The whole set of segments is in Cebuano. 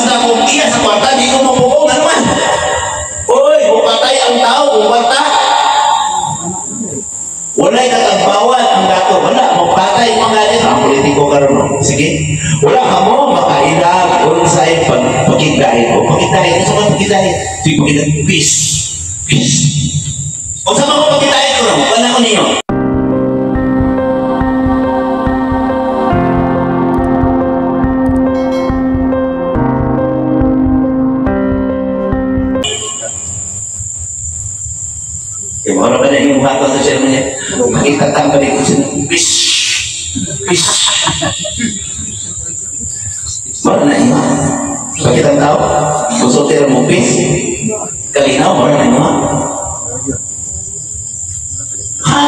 sa akong iya sa kwarta, di ko mapuong, ano man? Uy, mupatay ang tao, kung kwarta. Wala'y katagbawan ang dato. Wala, mapatay mga ganit. Ang politiko karon no? Sige. Wala ka mo, makailag, unsay pagkidait. O pagkidait, ano sa pagkidait? Sige, pagkidait. Peace. Peace. O sa mga pagkidait ko, no? Wala ko ninyo. Kaya mga ba na yung buhato sa siya niya? Makita tang balik ko siya. Peace! Peace! Mara na inyo. Bakit ang tao? Gusto tira mo peace? Kalinaw, mara na inyo. Ha?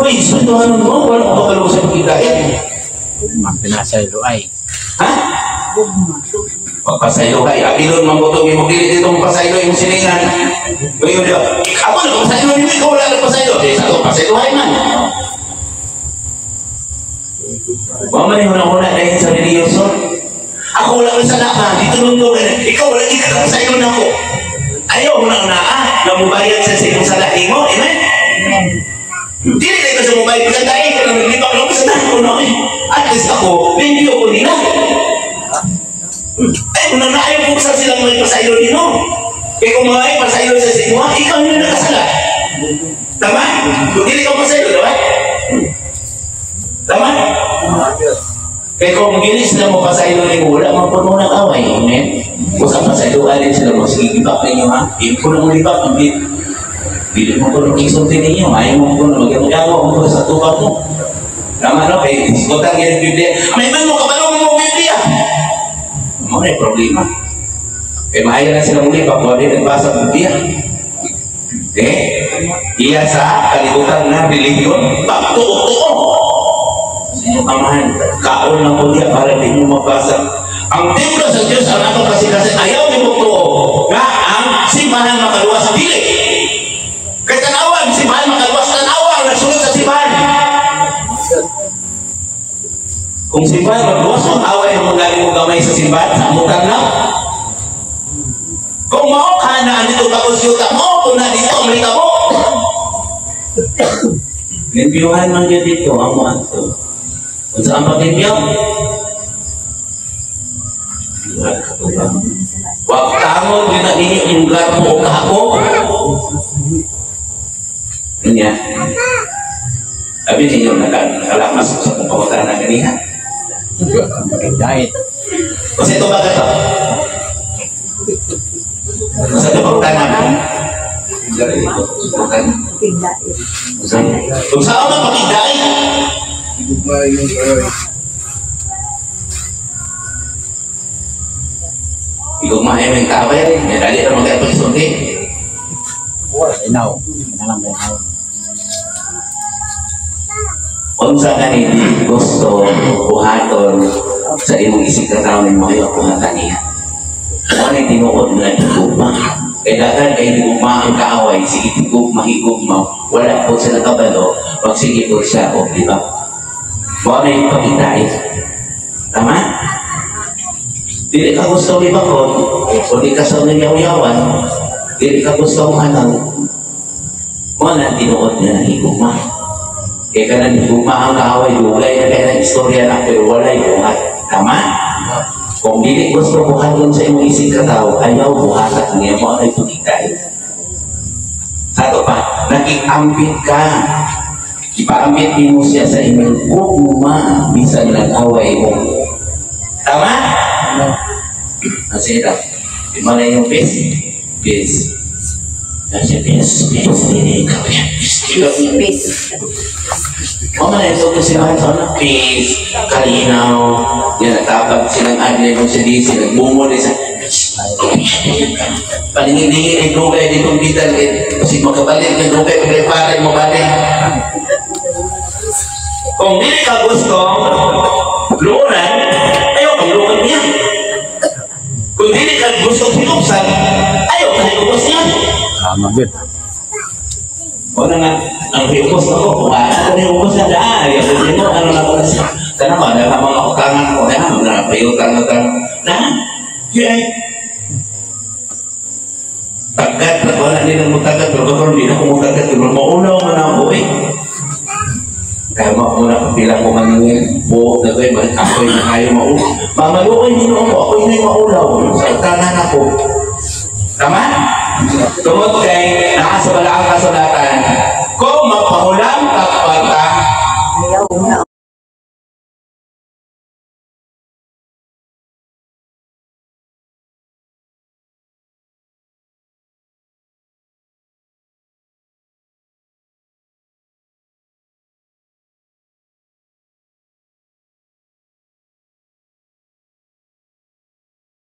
Uy, sunduhan mo? Wala ko kabalo sa pagkidait. Pinasaylo ay. Ha? Pagpasaylo kay abilon mangutong imong dili dito pasaylo imong silingan. Ngayon dia, ako na pasaylo nimo, ikaw wala na pasaylo. Di sa to pasaylo hay man. Wa man yung una dahil sa religyoso. Ako wala ko sa laka, dito nung to, ikaw wala di ka pasaylo na ako. Ayaw una ah, nga mubayad sa imong sala nimo, amen? Dili na ito sa mubayad sa dahil ka na naglibak lang sa dahil no. At least ako, limpyo ko nila. Ay, unang na ayaw buksan silang may pasaylo nino. Kaya kung mga ay pasaylo sa simuha, ikaw yung nakasala. Tama? Kung dili ka pasaylo, diba? Tama? Kaya kung gili sila mo pasaylo nimo, wala man po ng away. Amen? Kung sa pasayloan din sila mo, sige, libak ninyo ha. Hindi ko na mo libak, hindi. Dili mo ko nung isulti ninyo, ayaw mo ko na mag-agawa mo sa tubang mo. Tama no? Kaya iskutan yung Biblia. May man mo, kabalo mo Biblia. Mo na problema. Kaya maayo na sila muli, pag wala nagbasa ng Biblia. Eh, iya sa kalibutan ng religion, pagtuo-tuo. Sa inyong amahan, kaon lang po niya para di mo mabasa. Ang templo sa Diyos, ang atong kasing-kasing, ayaw ni mo tuo nga ang simbahan makaluwas dili. Kaya tanawan, simbahan makaluwas, tanawa ang nagsunod sa simbahan. Kung simbahan magluwas, mag-away ang mga mo gamay sa simbahan, sa amutan na. Kung mao ka na dito bagos yuta mo, kung na dito ang mo. Limpyuhan man yun dito, ang mo ato. Kung saan paglimpyo? Wag tangon yun na ninyo yung garbo o kako. Ganyan. Sabi ninyo, nakalamas ko sa kong pangutan na ganihan. Diet. Kasi ito ba ito? Sa ito pagtanam. Kung saan man pakidait. Igugmahay mo yung kaaway rin. May dali na magkapagsulti. Inaw. Inalang inaw. Unsa ka ni gusto buhaton sa imong isig ka taon nimo ayo buhatan niya. Mo ni tinuod nga higugma. Kay daghan kay higugma ang kaaway, sige higugma higugma, wala po sila kabalo, magsige po siya og di ba? Mo na yung pagkitay. Tama? Dili ka gusto libakon, o di ka sa nanyaw-yawan, dili ka gusto hanang. Mo na tinuod nga higugma. Kaya ka na higugma ang kaaway, dugay na kaya ng istorya na, pero walay buhat. Tama? Kung dili gusto buhaton sa imong isig ka tao, ayaw buhatan niya mo ay pagkikay. Sa ato pa, nakiambit ka. Ipaambit nimo siya sa imong gugma, bisan nag-away mo. Tama? Kasi ito, di ba na yung peace? Peace. Kasi peace, peace, dili ka, peace, peace. Peace. O man, ito ko sila sa ano, peace, kalinaw, yan, nagtabag silang adlay kung siya di, sila nagbungol, isa, palingin-lingin ay dugay ditong bitan, eh, kasi makabalik, may dugay, prepare mo balik. Kung dili ka gusto, luunan, ayaw kang luunan niya. Kung dili ka gusto hinubsan, ayaw ka hinubos niya. Tama, good. O na nga, ang hiubos ako, kung ako na hiubos na daan, ayaw ko din mo, ano na ko na siya. Sana ba, dahil mga utangan ko, dahil, napayutang-utang, dahil. Kaya tagad na wala nila mo tagad, pero karon di na ko mo tagad, pero maulaw man ako eh. Kaya mauna pila ko maningil, buot na ko, ako'y na kayo maulaw. Mamaluoy Ginoo ko, ako'y na maulaw. Sa tanan ako. Tama? Tungod kay naa sa balaang kasulatan,